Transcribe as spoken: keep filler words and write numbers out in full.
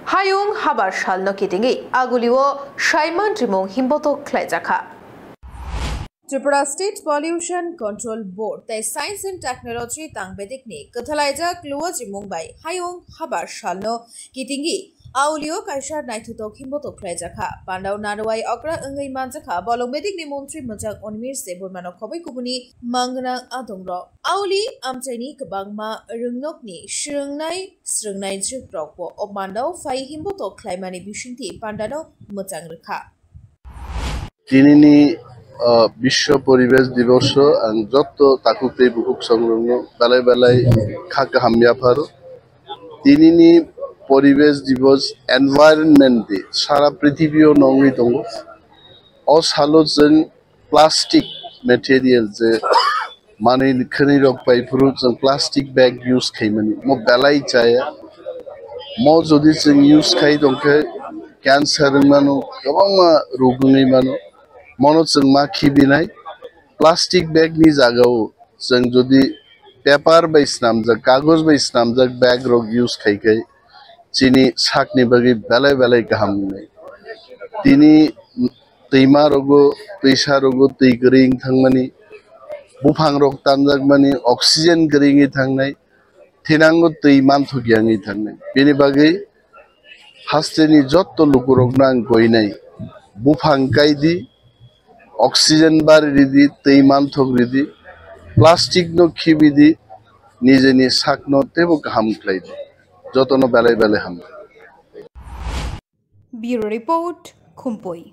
Hayung habar salno kitingwi agulio saiman rimung himbotok khlaijakha. Tripura State Pollution Control Board tei Science and Technology tang bedikni kwthalaijak luo jimung bai hayung habar salno kitingwi aulio kaisa naithotok himbotok khlaijakha. Pandao narwai okra wngwi manjakha bolong bedikni montri mwchang Onmir Debbarmano khoboi kubuni mangnang adongrok. Auli amchaini kwbangma rwngnokni swrwngnai swrwngnai jukrokbo o pandao phai himbotok khlaimani bisingtwi pandano mwchang rwkha. Tinini, ah, Biswa Poribesh Diboso ang jotto takhuk tei bukhuk songrokno belai belai kha kaham yapharo. Tinini Poribesh Dibos, Environment Day, sara prithibio nongwi tongo. O salo chwng plastic material je manwi khwnwi rok pai phuru chwng plastic bag use khaimani mo belai chaya. Mo jodi chwng use khai tongkhe cancer wngmano, kwbangma rog wngwi mano. Mono chwng ma khibinai plastic bag ni jagao chwng jodi paper bai swnamjak, kagoj bai swnamjak bag rok use khai khai chini sakni bagwi belai belai kaham wngnai. Tini twima rogo, twisa rogo twi kwrwi wng thangmani, buphang rok tanjakmani, oxygen kwrwi wngwi thangnai, thinango twi manthokya wngwi thangnai. Bini bagwi hasteni jotto lukurokno ang koinai, buphang kaidi, oxygen bari ridi, twi manthok ridi, plastic no khibidi, nijeni sakno teibo kaham khlaidi. Jotono belai belai hambai. Bureau Report, Khumpui.